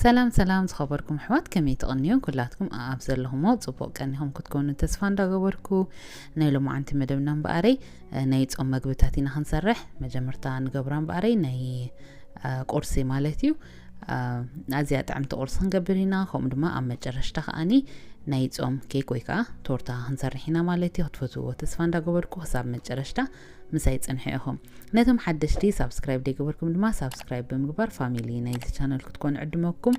ሰላም ሰላም ዝኸበርኩም ኣሕዋት፣ ከመይ ትቕንዩ? ኩላትኩም ኣብ ዘለኹሞ ጽቡቕ ቀኒኹም ክትኮኑ ተስፋ እንዳገበርኩ፣ ናይ ሎማዓንቲ መደብና እምበኣረይ፣ እ፣ ናይ ጾም መግብታት ኢና ክንሰርሕ። መጀመርታ ንገብራ እምበኣረይ ናይ፣ እ፣ ቁርሲ ማለት እዩ። እ፣ ኣዝያ ጥዕምቲ ቁርሲ ክንገብር ኢና። ከምኡ ድማ ኣብ መጨረሽታ ከኣኒ ናይ ጾም ኬክ ወይ ከኣ ቶርታ ክንሰርሕ ኢና ማለት እዩ። ክትፈትውዎ ተስፋ እንዳገበርኩ ክሳብ መጨረሽታ ምሳይ ጽንሑ ኢኹም። ነቶም ሓደሽቲ ሳብስክራይብ ዘይገበርኩም ድማ ሳብስክራይብ ብምግባር ፋሚሊ ናይዚ ቻነል ክትኮኑ ዕድመኩም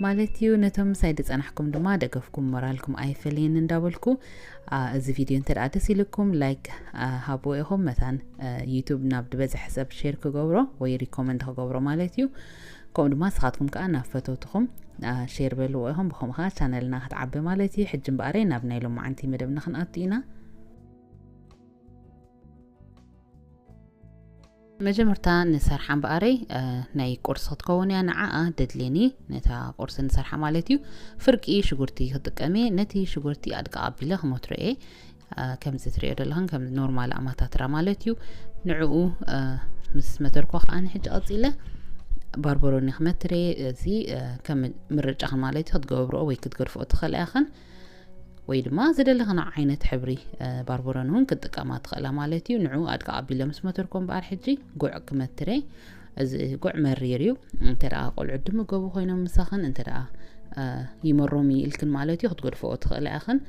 ማለት እዩ። ነቶም ምሳይ ዝጸናሕኩም ድማ ደገፍኩም ሞራልኩም ኣይፈለየኒ እንዳበልኩ፣ አ፣ እዚ ቪድዮ እንተ ደኣ ደስ ኢልኩም ላይክ፣ አ፣ ሃብዎ ኢኹም። መታን፣ አ፣ ዩቱብ ናብ ዝበዝሐ ሰብ ሼር ክገብሮ ወይ ሪኮመንድ ክገብሮ ማለት እዩ። ከምኡ ድማ ንስኻትኩም ከኣ ናብ ፈተውትኹም፣ አ፣ ሼር በልዎ ኢኹም። ብኸምኡ ከኣ ቻነልና ክትዓቢ ማለት እዩ። ሕጂ እምበኣረይ ናብ ናይ ሎማዓንቲ መደብና ክንኣቱ ኢና። መጀመርታ ንሰርሓ እምበኣረይ፣ እ፣ ናይ ቁርሲ ክትከውን እያ። ንዓኣ ደድልየኒ ነታ ቁርሲ ንሰርሓ ማለት እዩ። ፍርቂ ሽጉርቲ ክጥቀም እየ። ነቲ ሽጉርቲ ኣድቃ ኣቢለ ክመትሮ እየ። እ፣ ከምዚ ትሪኦ ዘለኽን ከም ኖርማል ኣማታትራ ማለት እዩ። ንዕኡ፣ እ፣ ምስ መተርኮ ከኣ ንሕጂ ቀጺለ ባርበሮኒ ክመትር እየ። እዚ፣ እ፣ ከም ምርጫኽን ማለት እዩ። ክትገብርኦ ወይ ክትገድፍኦ ትኽእላ ኢኽን። ወይ ድማ ዝደለኽና ዓይነት ሕብሪ፣ እ፣ ባርበሮን እውን ክትጥቀማ ትኽእላ ማለት እዩ። ንዑ ኣድካ ኣቢለ ምስ መተርኮ እምበኣር ሕጂ ጉዕ ክመትር እየ። እዚ ጉዕ መሪር እዩ። እንተ ደኣ ቆልዑ ድምገቡ ኮይኖም ምሳኽን እንተ ደኣ፣ እ፣ ይመሮም እዩ ኢልክን ማለት እዩ ክትገድፍኦ ትኽእላ ኢኽን።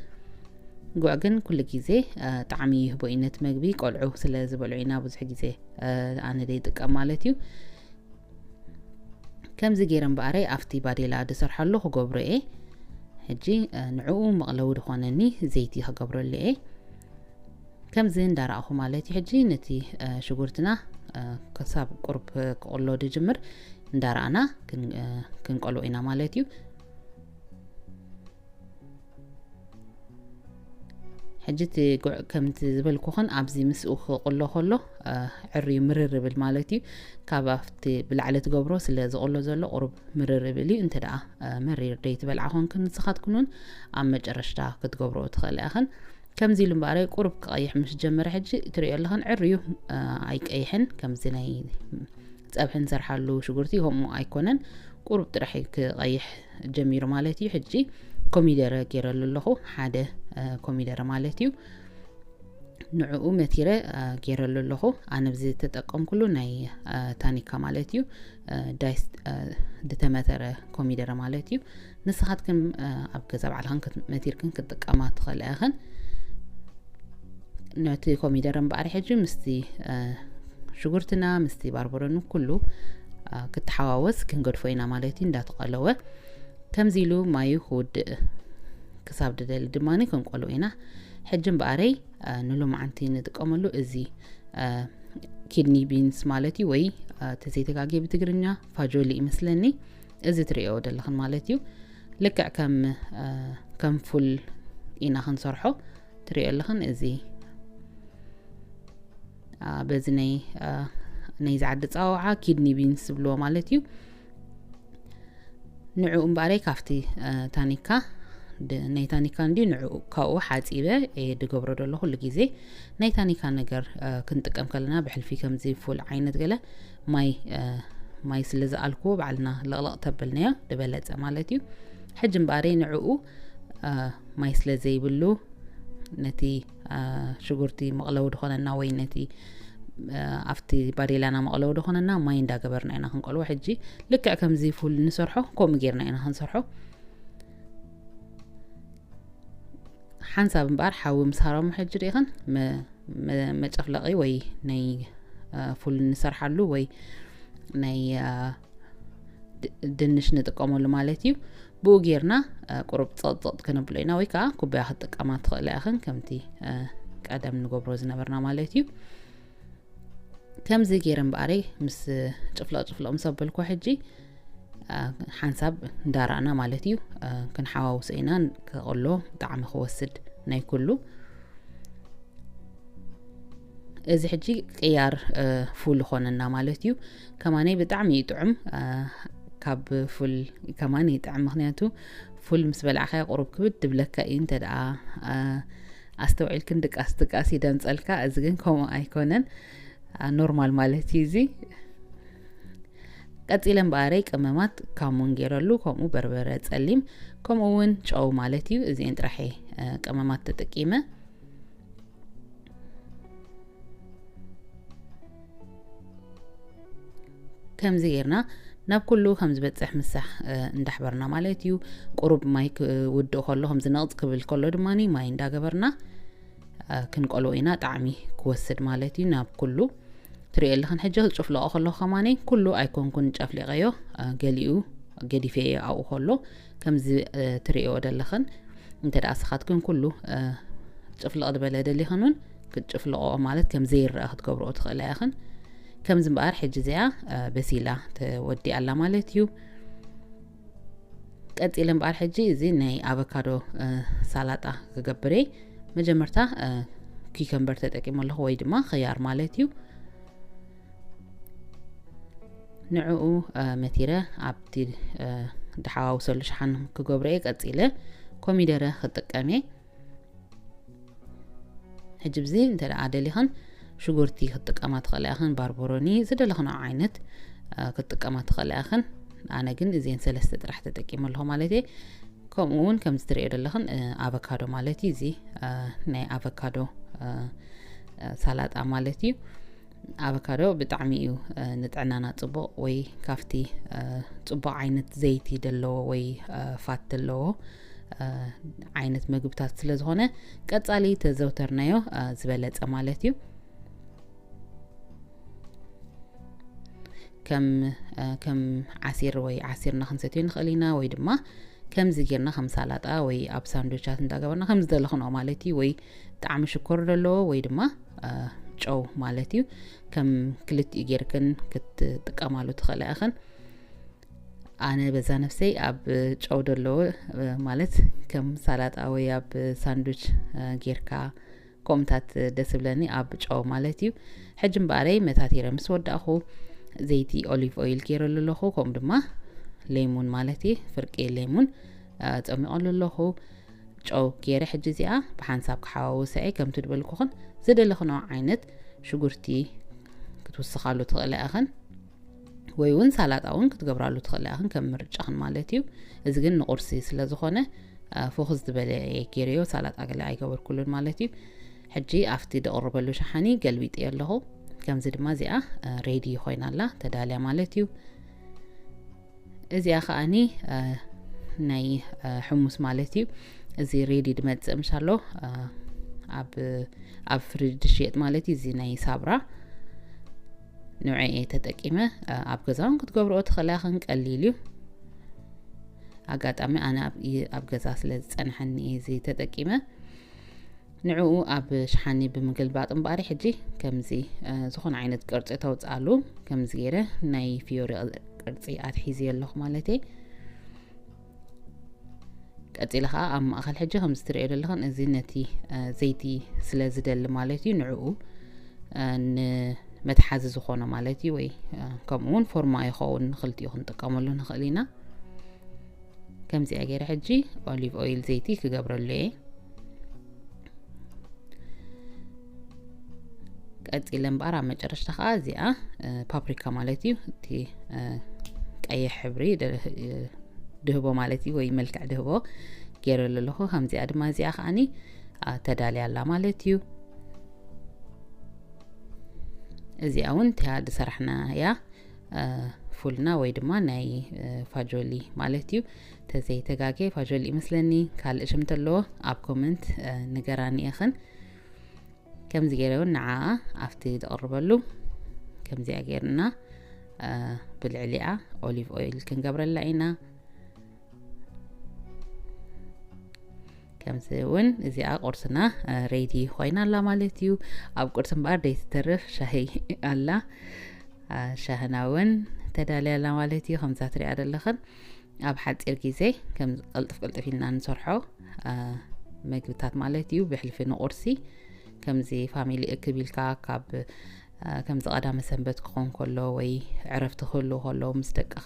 ጉዕ ግን ኩሉ ግዜ፣ እ፣ ጣዕሚ ይህቦ እዩ ነቲ መግቢ። ቆልዑ ስለ ዝበልዑ ኢና ብዙሕ ግዜ፣ እ፣ ኣነ ዘይጥቀም ማለት እዩ። ከምዚ ገይረ እምበኣረይ ኣብቲ ባዴላ ዝሰርሓሉ ክገብሮ እየ። ሕጂ፣ እ፣ ንዕኡ መቕለዊ ዝኾነኒ ዘይቲ ክገብረሉ እየ። ከምዚ እንዳረኣኹ ማለት እዩ። ሕጂ ነቲ፣ እ፣ ሽጉርትና፣ እ፣ ክሳብ ቁሩብ ክቕሎ ዝጅምር እንዳረኣና ክን-፣ እ፣ ክንቀልዎ ኢና ማለት እዩ። ሕጂ እቲ ጉዕ ከምቲ ዝበልኩኽን ኣብዚ ምስኡ ክቕሎ ከሎ፣ እ፣ ዕርዩ ምርር ይብል ማለት እዩ። ካብ ኣብቲ ብላዕሊ ትገብሮ ስለ ዝቕሎ ዘሎ ቁሩብ ምርር ይብል እዩ። እንተ ደኣ፣ እ፣ መሪር ደይትበልዓ ኮንክን ንስኻትክን እውን ኣብ መጨረሽታ ክትገብርኦ ትኽእላ ኢኽን። ከምዚ ኢሉ እምበኣረይ ቁሩብ ክቐይሕ ምስ ጀመረ ሕጂ ትሪኦ ኣለኽን ዕርዩ፣ እ፣ ኣይቀይሕን። ከምዚ ናይ ጸብሒ ንሰርሓሉ ሽጉርቲ ከምኡ ኣይኮነን። ቁሩብ ጥራሕ እዩ ክቐይሕ ጀሚሩ ማለት እዩ። ሕጂ ኮሚደረ ገይረሉ ኣለኹ፣ ሓደ፣ እ፣ ኮሚደረ ማለት እዩ። ንዕኡ መቲረ፣ እ፣ ገይረሉ ኣለኹ። ኣነ ኣብዚ ዝተጠቀምኩሉ ናይ፣ እ፣ ታኒካ ማለት እዩ። እ፣ ዳይስ፣ እ፣ ዝተመተረ ኮሚደረ ማለት እዩ። ንስኻትክን፣ እ፣ ኣብ ገዛ ባዕልኽን ክት-፣ መቲርክን ክትጥቀማ ትኽእላ ኢኽን። ነቲ ኮሚደረ እምበኣር ሕጂ ምስቲ፣ እ፣ ሽጉርትና ምስቲ ባርበሮን ኩሉ፣ እ፣ ክተሓዋወስ ክንገድፎ ኢና ማለት እዩ። እንዳተቐለወ ከምዚ ኢሉ ማዩ ክውድእ ክሳብ ድደሊ ድማ ክንቆልዎ ኢና። ሕጂ እምበኣረይ፣ እ፣ ንሎማዓንቲ ንጥቀመሉ እዚ፣ እ፣ ኪድኒ ቢንስ ማለት እዩ፣ ወይ፣ እ፣ ተዘይተጋግየ ብትግርኛ ፋጆሊ ይመስለኒ። እዚ ትሪኦ ዘለኽን ማለት እዩ። ልክዕ ከም፣ እ፣ ከም ፉል ኢና ክንሰርሖ። ትሪኦ ኣለኽን እዚ፣ እ፣ በዚ ናይ፣ እ፣ ናይ ዝዓዲ ጸዋውዓ ኪድኒ ቢንስ ዝብልዎ ማለት እዩ። ንዕኡ እምበኣረይ ካብቲ፣ እ፣ ታኒካ ድ-፣ ናይ ታኒካ እንድዩ ንዕኡ ካብኡ ሓጺበ እየ ድገብሮ ደሎ። ኩሉ ግዜ ናይ ታኒካ ነገር፣ እ፣ ክንጥቀም ከለና ብሕልፊ ከምዚ ፉል ዓይነት ገለ ማይ፣ እ፣ ማይ ስለ ዝኣልክዎ ባዕልና ለቕለቕ ተበልናዮ ዝበለጸ ማለት እዩ። ሕጂ እምበኣረይ ንዕኡ፣ እ፣ ማይ ስለ ዘይብሉ ነቲ፣ እ፣ ሽጉርቲ መቕለዊ ድኾነና ወይ ነቲ፣ እ፣ ኣብቲ ባዴላና መቕለዊ ድኾነና ማይ እንዳገበርና ኢና ክንቆልዎ። ሕጂ ልክዕ ከምዚ ፉል ንሰርሖ ከምኡ ጌርና ኢና ክንሰርሖ። ሓንሳብ እምበኣር ሓዊ ምስ ሃረሙ ሕጂ ርኢኽን መ-፣ መ-፣ መጨፍለቒ ወይ ናይ፣ እ፣ ፉል ንሰርሓሉ ወይ ናይ፣ እ፣ ድ-፣ ድንሽ ንጥቀመሉ ማለት እዩ። ብኡ ጌርና፣ እ፣ ቁሩብ ጸቕጸቕ ክነብሎ ኢና ወይ ከኣ ኩባያ ክትጥቀማ ትኽእላ ኢኽን ከምቲ፣ እ፣ ቀደም ንገብሮ ዝነበርና ማለት እዩ። ከምዚ ገይረ እምበኣረይ ምስ ጭፍለቕ ጭፍለቕ ምስ ኣበልኩ ሕጂ፣ እ፣ ሓንሳብ እንዳራእና ማለት እዩ፣ እ፣ ክንሓዋውሶ ኢና። ክቕሎ ብጣዕሚ ክወስድ ናይ ኩሉ። እዚ ሕጂ ቅያር፣ እ፣ ፉል ኾነና ማለት እዩ። ከማነይ ብጣዕሚ እዩ ጥዑም፣ እ፣ ካብ ፉል ከማን ይጥዕም። ምኽንያቱ ፉል ምስ በላዕካዮ ቁሩብ ክብድ ድብለካ እዩ። እንተ ደኣ፣ እ፣ ኣስተውዒልክን ድቃስ ድቃስ ይደምጸልካ። እዚ ግን ከምኡ ኣይኮነን። እ፣ ኖርማል ማለት እዩ እዚ። ቀጺለ እምበኣረይ ቀመማት ካሙን ገይረሉ፣ ከምኡ በርበረ ጸሊም፣ ከምኡ እውን ጨው ማለት እዩ። እዚኤን ጥራሕ እየ ቀመማት ተጠቂመ። ከምዚ ጌርና ናብ ኩሉ ከም ዝበጽሕ ምሳሕ እንዳሕበርና ማለት እዩ። ቁሩብ ማይ ክውድእ ከሎ፣ ከምዚ ነቕጽ ክብል ከሎ ድማ ማይ እንዳገበርና ክንቆልዎ ኢና። ጣዕሚ ክወስድ ማለት እዩ ናብ ኩሉ። ትሪኦ ኣለኽን ሕጂ ክጭፍልቆ ከለኹ ከማነይ ኩሉ ኣይኮንኩን ጨፍሊቐዮ፣ ገሊኡ ገዲፈዮ ኣብኡ ከሎ። ከምዚ ትሪኦ ደለኽን እንተ ደኣ ስኻትክን ኩሉ ጭፍልቕ ዝበለ ደሊኽን እውን ክትጭፍልቆ ማለት ከም ዘይረኣ ክትገብርኦ ትኽእላ ኢኽን። ከምዚ እምበኣር ሕጂ እዚኣ በሲላ ተወዲኣ ኣላ ማለት እዩ። ቀጺለ እምበኣር ሕጂ እዚ ናይ ኣቨካዶ ሳላጣ ክገብር እየ። መጀመርታ ኪከምበር ተጠቂመ ኣለኹ ወይ ድማ ኽያር ማለት እዩ። ንዕኡ መቲረ ኣብቲ ድሓዋውሰሉ ሸሓን ክገብሮ እየ። ቀጺለ ኮሚደረ ክጥቀም እየ። ሕጂ ብዚ እንተ ደኣ ደሊኽን ሽጉርቲ ክትጥቀማ ትኽእላ ኢኽን፣ ባርቦሮኒ ዝደለኽንኦ ዓይነት ክትጥቀማ ትኽእላ ኢኽን። ኣነ ግን እዚን ሰለስተ ጥራሕ ተጠቂመ ኣለኹ ማለት እየ። ከምኡ እውን ከምዚ ትሪኦ ዘለኽን ኣቨካዶ ማለት እዩ። እዚ ናይ ኣቨካዶ ሳላጣ ማለት እዩ። ኣቨካዶ ብጣዕሚ እዩ ንጥዕናና ጽቡቕ፣ ወይ ካብቲ ጽቡቕ ዓይነት ዘይቲ ዘለዎ ወይ ፋት ዘለዎ ዓይነት ምግብታት ስለ ዝኾነ ቀጻሊ ተዘውተርናዮ ዝበለጸ ማለት እዩ። ከም ከም ዓሲር ወይ ዓሲርና ክንሰትዮ ንኽእል ኢና፣ ወይ ድማ ከምዚ ጌርና ከም ሳላጣ ወይ ኣብ ሳንድዊቻት እንዳገበርና ከም ዝደለኽንኦ ማለት እዩ። ወይ ጣዕሚ ሽኮር ዘለዎ ወይ ድማ ጨው ማለት እዩ። ከም ክልቲኡ ጌርክን ክትጥቀማሉ ትኽእላ ኢኽን። ኣነ በዛ ነፍሰይ ኣብ ጨው ደለዎ ማለት ከም ሳላጣ ወይ ኣብ ሳንድዊች ጌርካ ከምኡታት ደስ ዝብለኒ ኣብ ጨው ማለት እዩ። ሕጂ እምበኣረይ መታቲረ ምስ ወዳእኹ ዘይቲ ኦሊቭ ኦይል ገይረሉ ኣለኹ። ከምኡ ድማ ሌሙን ማለት እዩ፣ ፍርቂ ሌሙን ጸሚቐሉ ኣለኹ። ጨው ገይረ ሕጂ እዚኣ ብሓንሳብ ክሓዋውሳ እየ። ከምቲ ዝበልኩኽን ዝደለኽንኦ ዓይነት ሽጉርቲ ክትውስኻሉ ትኽእላ ኢኽን። ወይ እውን ሳላጣ እውን ክትገብራሉ ትኽእላ ኢኽን፣ ከም ምርጫኽን ማለት እዩ። እዚ ግን ንቁርሲ ስለ ዝኾነ ፍኹስ ዝበለ እየ ገይረዮ፣ ሳላጣ ገለ ኣይገበርኩሉን ማለት እዩ። ሕጂ ኣብቲ ደቕርበሉ ሸሓኒ ገልቢጠዮ ኣለኹ። ከምዚ ድማ እዚኣ ሬዲ ኮይና ኣላ፣ ተዳልያ ማለት እዩ። እዚኣ ከኣኒ ናይ ሕሙስ ማለት እዩ። እዚ ሬዲ ድመጽእ ምሻሎ ኣብ ኣብ ፍሪጅ ድሽየጥ ማለት እዩ። እዚ ናይ ሳብራ ንዕኤ ተጠቂመ ኣብ ገዛውን ክትገብርኦ ትኽእላ ኢኽን፣ ቀሊል እዩ። ኣጋጣሚ ኣነ ኣብ ገዛ ስለ ዝጸንሐኒ እዚ ተጠቂመ። ንዕኡ ኣብ ሸሓኒ ብምግልባጥ እምበኣሪ ሕጂ ከምዚ ዝኾነ ዓይነት ቅርጺ ተውፅኣሉ። ከምዚ ገይረ ናይ ፊዮሪ ቅርጺ ኣትሒዚ ኣለኹ ማለት እየ። ቀጺለ ከዓ ኣብ ማእኸል ሕጂ ከምዚ ትሪኦ ዘለኽን እዚ ነቲ ዘይቲ ስለ ዝደሊ ማለት እዩ፣ ንዕኡ ንመትሓዚ ዝኾነ ማለት እዩ። ወይ ከምኡ እውን ፎርማ ይኸውን፣ ንኽልቲኡ ክንጥቀመሉ ንኽእል ኢና። ከምዚኣ ገይረ ሕጂ ኦሊቭ ኦይል ዘይቲ ክገብረሉ እየ። ቀፂለ እምበኣር ኣብ መጨረሽታ ከዓ እዚኣ ፓፕሪካ ማለት እዩ፣ እቲ ቀይሕ ሕብሪ ድህቦ ማለት እዩ፣ ወይ መልክዕ ድህቦ ገይረሉ ኣለኹ። ከምዚኣ ድማ እዚኣ ከዓኒ ተዳልያ ኣላ ማለት እዩ። እዚኣ እውን እቲኣ ዝሰራሕናያ ፉልና ወይ ድማ ናይ ፋጆሊ ማለት እዩ። ተዘይተጋጌ ፋጆሊ ይመስለኒ፣ ካልእ ሽም ተለዎ ኣብ ኮመንት ንገራኒ ኢኽን። ከምዚ ገይረ እውን ንዓኣ ኣብቲ ዝቕርበሉ ከምዚኣ ገይርና ብልዕሊኣ ኦሊቭ ኦይል ክንገብረላ ኢና። ከምዚ እውን እዚኣ ቁርስና ሬዲ ኮይና ኣላ ማለት እዩ። ኣብ ቁርሲ እምበኣር ደይትተርፍ ሻሂ ኣላ። ሻህና እውን ተዳልያ ኣላ ማለት እዩ። ከምዛ ትሪኣ ዘለኽን ኣብ ሓፂር ግዜ ከም ቅልጥፍ ቅልጥፍ ኢልና ንሰርሖ ምግብታት ማለት እዩ። ብሕልፊ ንቁርሲ ከምዚ ፋሚሊ እክብ ኢልካ ካብ ከምዚ ቀዳመ ሰንበት ክኾን ከሎ ወይ ዕረፍቲ ክህሉ ከሎ ምስ ደቅኻ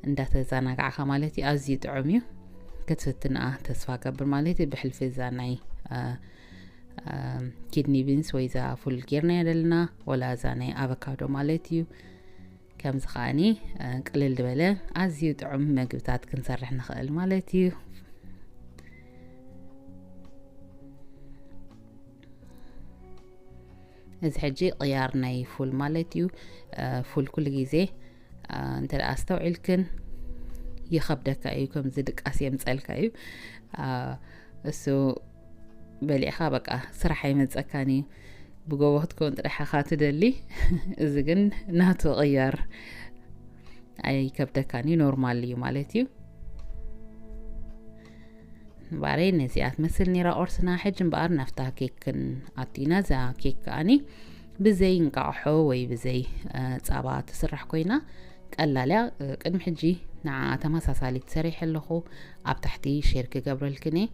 እንዳተዘናጋዕካ ማለት እዩ። ኣዝዩ ጥዑም እዩ። ክትፍትንኣ ተስፋ ገብር ማለት እዩ። ብሕልፊ እዛ ናይ ኪድኒ ቢንስ ወይ እዛ ፉል ጌርናያ ዘለና ወላ እዛ ናይ ኣቨካዶ ማለት እዩ። ከምዚ ከዓኒ ቅልል ዝበለ ኣዝዩ ጥዑም መግብታት ክንሰርሕ ንኽእል ማለት እዩ። እዚ ሕጂ ቅያር ናይ ፉል ማለት እዩ። ፉል ኩሉ ግዜ እንተ ኣስተውዒልክን ይኸብደካ እዩ፣ ከምዚ ድቃስ የምፀልካ እዩ። እሱ በሊዕኻ በቃ ስራሕ ኣይመፀካን እዩ። ብጎቦ ክትከውን ጥራሕ ኢኻ ትደሊ። እዚ ግን ናቱ ቅያር ኣይከብደካን እዩ፣ ኖርማል እዩ ማለት እዩ። እምበኣረይ ነዚኣ ትመስል ነይራ ቁርስና። ሕጂ እምበኣር ናብታ ኬክ ክንኣቱ ኢና። እዛ ኬክ ከኣኒ ብዘይ እንቃቕሖ ወይ ብዘይ ፃባ ትስራሕ ኮይና ቀላል እያ። ቅድሚ ሕጂ ንዓ ተመሳሳሊት ሰሪሐ ኣለኹ። ኣብ ታሕቲ ሼር ክገብረልክን እየ፣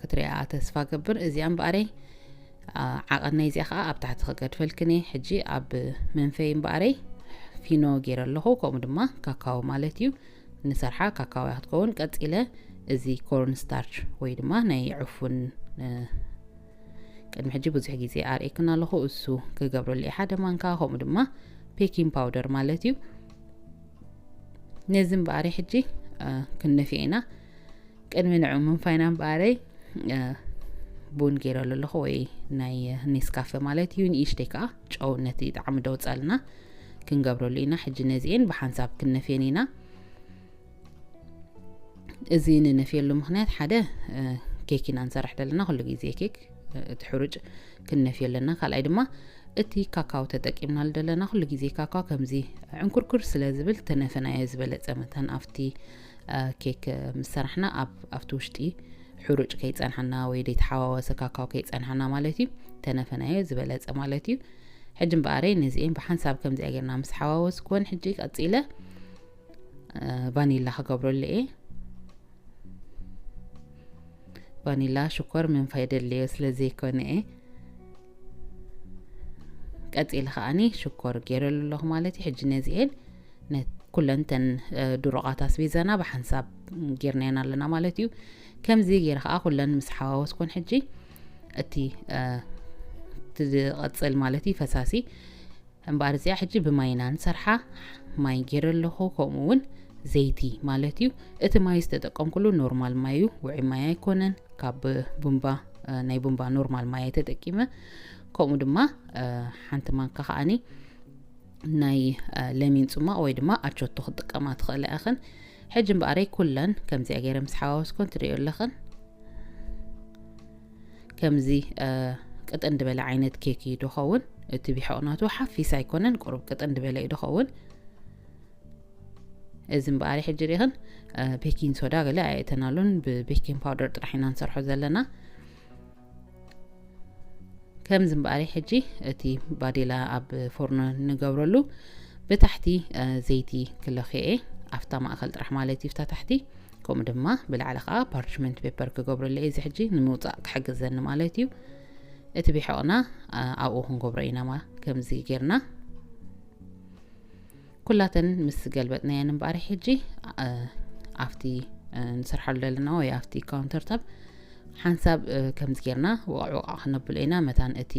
ክትሪኣ ተስፋ ገብር። እዚኣ እምበኣረይ ዓቐን ናይዚኣ ከዓ ኣብ ታሕቲ ክገድፈልክን እየ። ሕጂ ኣብ መንፈይ እምበኣረይ ፊኖ ገይረ ኣለኹ፣ ከምኡ ድማ ካካዎ ማለት እዩ። ንሰርሓ ካካዎ እያ ክትከውን። ቀፂለ እዚ ኮርን ስታርች ወይ ድማ ናይ ዕፉን ቅድሚ ሕጂ ብዙሕ ግዜ ኣርእየክን ኣለኹ፣ እሱ ክገብረሉ እየ። ሓደ ማንካ ከምኡ ድማ ቤኪንግ ፓውደር ማለት እዩ። ነዚ እምበኣረይ ሕጂ ክንነፍዮ ኢና። ቅድሚ ንዑ ምንፋይና እምበኣረይ ቡን ገይረሉ ኣለኹ፣ ወይ ናይ ኔስካፈ ማለት እዩ። ንእሽተይ ከዓ ጨው ነቲ ጣዕሚ ደውፃልና ክንገብረሉ ኢና። ሕጂ ነዚኤን ብሓንሳብ ክንነፍየን ኢና። እዚ ንነፍየሉ ምኽንያት ሓደ ኬክ ኢና ንሰርሕ ዘለና፣ ኩሉ ግዜ ኬክ እቲ ሕሩጭ ክንነፍዮ ኣለና። ካልኣይ ድማ እቲ ካካው ተጠቂምናሉ ዘለና፣ ኩሉ ግዜ ካካው ከምዚ ዕንኩርኩር ስለ ዝብል ተነፈናዮ ዝበለፀ መታን ኣብቲ ኬክ ምስ ሰራሕና ኣብቲ ውሽጢ ሕሩጭ ከይፀንሓና ወይ ዘይተሓዋወሰ ካካው ከይፀንሓና ማለት እዩ። ተነፈናዮ ዝበለፀ ማለት እዩ። ሕጂ እምበኣረይ ነዚኤን ብሓንሳብ ከምዚኣ ጌርና ምስ ሓዋወስኩወን ሕጂ ቀፂለ ቫኒላ ክገብረሉ እየ። ቫኒላ ሽኮር ምንፋይ የደለዮ ስለ ዘይኮነ እየ። ቀፂለ ከዓኒ ሽኮር ገይረሉ ኣለኹ ማለት እዩ። ሕጂ ነዚኤን ኩለን ተን ድሩቓት ኣስቤዛና ብሓንሳብ ጌርናየን ኣለና ማለት እዩ። ከምዚ ገይረ ከዓ ኩለን ምስ ሓዋወስኮን ሕጂ እቲ ትቐፅል ማለት እዩ ፈሳሲ እምበኣር እዚኣ ሕጂ ብማይ ኢና ንሰርሓ። ማይ ገይረ ኣለኹ፣ ከምኡ እውን ዘይቲ ማለት እዩ። እቲ ማይ ዝተጠቀምኩሉ ኖርማል ማይ እዩ፣ ውዑይ ማይ ኣይኮነን። ካብ ቡምባ ናይ ቡምባ ኖርማል ማይ ተጠቂመ። ከምኡ ድማ ሓንቲ ማንካ ከዓኒ ናይ ለሚን ፅሟቕ ወይ ድማ ኣቾቶ ክትጥቀማ ትኽእላ ኢኽን። ሕጂ እምበኣረይ ኩለን ከምዚኣ ገይረ ምስ ሓዋወስኮን ትርእዮ ኣለኽን። ከምዚ ቅጥን ዝበለ ዓይነት ኬክ እዩ ድኸውን። እቲ ቢሖቕ ናቱ ሓፊስ ኣይኮነን፣ ቁሩብ ቅጥን ዝበለ እዩ ድኸውን። እዚ እምበኣሪ ሕጂ ሪኢኽን ቤኪንግ ሶዳ ገለ ኣየእተናሉን፣ ብቤኪንግ ፓውደር ጥራሕ ኢና ንሰርሖ ዘለና። ከምዚ እምበኣሪ ሕጂ እቲ ባዴላ ኣብ ፎርኖ ንገብረሉ ብታሕቲ ዘይቲ ክለኽየ ኣብታ ማእኸል ጥራሕ ማለት እዩ፣ ብታ ታሕቲ። ከምኡ ድማ ብላዕሊ ከዓ ፓርችመንት ፔፐር ክገብረሉ እየ። እዚ ሕጂ ንምውፃእ ክሕግዘኒ ማለት እዩ። እቲ ቢሖቕና ኣብኡ ክንገብሮ ኢና። ከምዚ ጌርና ኩላተን ምስ ገልበጥናየን እምበኣሪ ሕጂ ኣብቲ ንሰርሓሉ ዘለና ወይ ኣብቲ ካውንተር ታፕ ሓንሳብ ከምዚ ጌርና ወቓዕ ወቓዕ ክነብሎ ኢና፣ መታን እቲ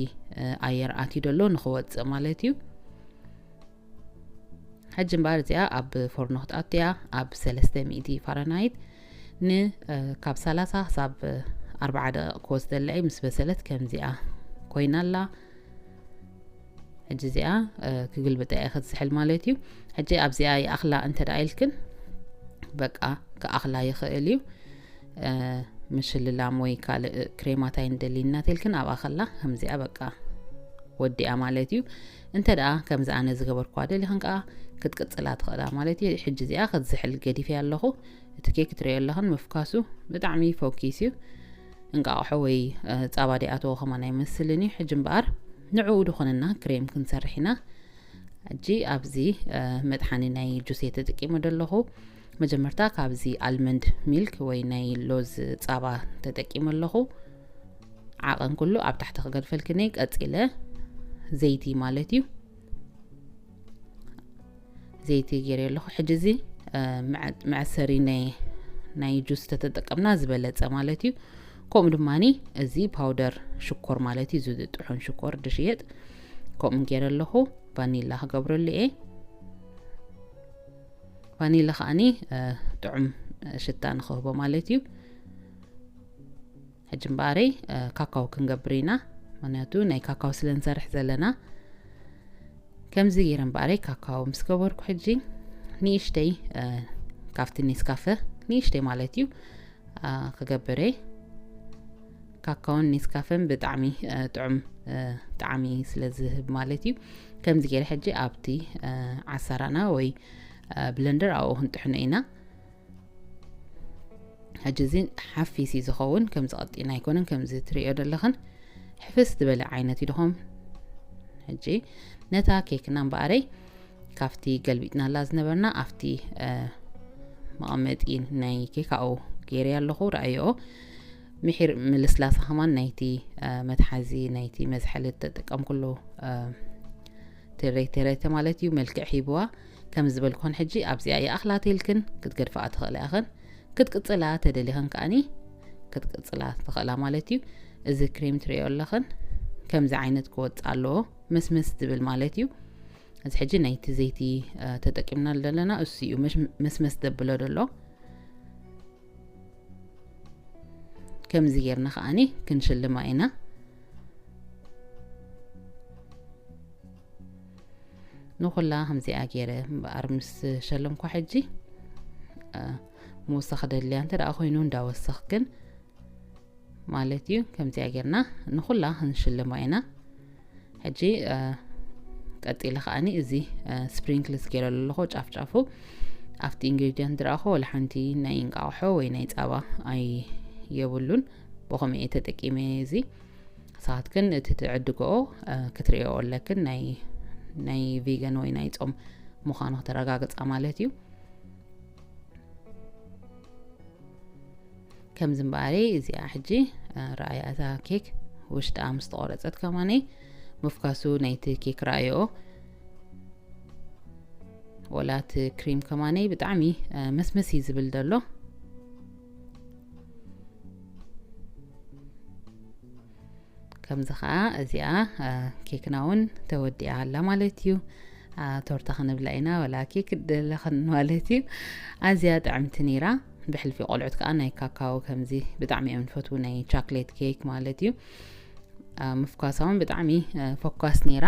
ኣየር ኣትዩ ደሎ ንኽወፅእ ማለት እዩ። ሕጂ እምበኣር እዚኣ ኣብ ፎርኖ ክትኣቱ እያ ኣብ ሰለስተ ሚእቲ ፋረናይት ን ካብ ሰላሳ ክሳብ ኣርባዓ ደቂቕ ክወስደላ እዩ። ምስ በሰለት ከምዚኣ ኮይና ኣላ። ሕጂ እዚኣ ክግልብጣ እየ ክትዝሕል ማለት እዩ። ሕጂ ኣብዚኣ ይኣኽላ እንተ ደኣ ኢልክን በቃ ክኣኽላ ይኽእል እዩ። ምሽልላም ወይ ካልእ ክሬማት ኣይንደሊ እናተልክን ኣብኣ ከላ ከምዚኣ በቃ ወዲኣ ማለት እዩ። እንተ ደኣ ከምዚ ኣነ ዝገበርኳ ደሊኽን ከዓ ክትቅፅላ ትኽእላ ማለት እዩ። ሕጂ እዚኣ ክትዝሕል ገዲፈያ ኣለኹ። እቲ ኬክ ትርእዮ ኣለኽን ምፍካሱ ብጣዕሚ ፈኪስ እዩ። እንቃቕሖ ወይ ፃባ ዲኣተዎ ከማን ኣይመስልን እዩ። ሕጂ እምበኣር ንዕኡ ድኾነና ክሬም ክንሰርሕ ኢና። ሕጂ ኣብዚ መጥሓኒ ናይ ጁስ እየ ተጠቂመ ዘለኹ። መጀመርታ ካብዚ ኣልመንድ ሚልክ ወይ ናይ ሎዝ ፃባ ተጠቂመ ኣለኹ። ዓቐን ኩሉ ኣብ ታሕቲ ክገድፈልክኒ። ቀፂለ ዘይቲ ማለት እዩ። ዘይቲ ገይረ ኣለኹ። ሕጂ እዚ መዐሰሪ ናይ ጁስ ተተጠቀምና ዝበለፀ ማለት እዩ። ከምኡ ድማ እዚ ፓውደር ሽኮር ማለት እዩ፣ እዚ ጥሑን ሽኮር ድሽየጥ ከምኡ ገይረ ኣለኹ። ቫኒላ ክገብረሉ እየ። ቫኒላ ከዓኒ ጥዑም ሽታ ንክህቦ ማለት እዩ። ሕጂ እምበኣረይ ካካው ክንገብር ኢና፣ ምክንያቱ ናይ ካካው ስለ ንሰርሕ ዘለና። ከምዚ ገይረ እምበኣረይ ካካው ምስ ገበርኩ ሕጂ ንእሽተይ ካብቲ ኔስካፈ ንእሽተይ ማለት እዩ ክገብር እየ። ካካውን ኔስካፈን ብጣዕሚ ጥዑም ጣዕሚ ስለ ዝህብ ማለት እዩ። ከምዚ ገይረ ሕጂ ኣብቲ ዓሳራና ወይ ብለንደር ኣብኡ ክንጥሕኖ ኢና። ሕጂ እዚ ሓፊስ እዩ ዝኸውን፣ ከምዚ ቀጢን ኣይኮነን። ከምዚ ትሪኦ ዘለኽን ሕፍስ ዝበለ ዓይነት እዩ ድኾም። ሕጂ ነታ ኬክና እምበኣረይ ካብቲ ገልቢጥናላ ዝነበርና ኣብቲ መቐመጢ ናይ ኬክ ኣብኡ ገይረ ኣለኹ። ረኣይኦ ምሒር ምልስላሳ ከማን ናይቲ መትሓዚ ናይቲ መዝሐሊ ተጠቀምኩሉ ተረይ ተረተ ማለት እዩ መልክዕ ሂብዋ። ከም ዝበልኩን ሕጂ ኣብዚኣ ይኣኽላት ኢልክን ክትገድፋ ትኽእላ ኢኽን። ክትቅጽላ ተደሊኽን ከኣኒ ክትቅጽላ ትኽእላ ማለት እዩ። እዚ ክሬም ትሪኦ ኣለኽን ከምዚ ዓይነት ክወጽእ ኣለዎ፣ መስመስ ዝብል ማለት እዩ። እዚ ሕጂ ናይቲ ዘይቲ ተጠቂምና ዘለና እሱ እዩ መስመስ ዘብሎ ዘሎ። ከምዚ ጌርና ከኣኒ ክንሽልማ ኢና። ንኹላ ከምዚኣ ገይረ እምበኣር ምስ ሸለምኳ ሕጂ ምውሳኽ ደልያ እንተ ደኣ ኮይኑ እንዳወሰኽክን ማለት እዩ። ከምዚኣ ጌርና ንኹላ ክንሽልማ ኢና። ሕጂ ቀጺለ ከኣኒ እዚ ስፕሪንክልስ ገይረ ኣለኹ ጫፍ ጫፉ። ኣብቲ ኢንግሪዲየንት ዝረኣኹ ወላ ሓንቲ ናይ እንቃቑሖ ወይ ናይ ጻባ ኣይ የብሉን። ብኸምኡ እየ ተጠቂመ እዚ። ንስኻትክን እቲ ትዕድግኦ ክትርእዮ ኣለክን ናይ ቬጋን ወይ ናይ ጾም ምዃኑ ክተረጋግጻ ማለት እዩ። ከምዚ እምበኣረይ እዚኣ ሕጂ ረኣያ እታ ኬክ ውሽጣ ምስ ተቆረጸት ከማነይ ምፍካሱ ናይቲ ኬክ ረኣይኦ። ወላ እቲ ክሪም ከማነይ ብጣዕሚ መስመስ እዩ ዝብል ዘሎ። ከምዚ ከዓ እዚኣ ኬክና እውን ተወዲኣ ኣላ ማለት እዩ። ቶርታ ክንብላ ኢና ወላ ኬክ ደለኽን ማለት እዩ። ኣዝያ ጥዕምቲ ነይራ። ብሕልፊ ቆልዑት ከዓ ናይ ካካዎ ከምዚ ብጣዕሚ እዮም ዝፈትዉ፣ ናይ ቻክሌት ኬክ ማለት እዩ። ምፍኳሳ እውን ብጣዕሚ ፈኳስ ነይራ።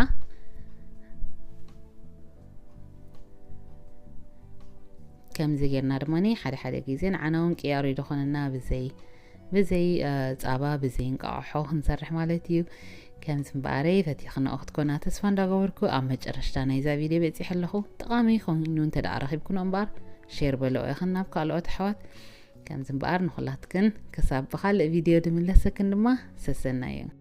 ከምዚ ጌርና ድማ ሓደ ሓደ ግዜ ንዓና እውን ቅያሪ ዝኾነና ብዘይ ብዘይ ጻባ ብዘይ እንቃቕሖ ክንሰርሕ ማለት እዩ። ከምዚ እምበኣረይ ፈቲኽንኦ ክትኮና ተስፋ እንዳገበርኩ ኣብ መጨረሽታ ናይዛ ቪድዮ በጺሐ ኣለኹ። ጠቓሚ ኮይኑ እንተ ደኣ ረኺብክኖ እምበኣር ሼር በልኦ ኢኽን ናብ ካልኦት ኣሕዋት። ከምዚ እምበኣር ንኹላትክን ክሳብ ብኻልእ ቪድዮ ድምለሰክን ድማ ሰሰናዩ።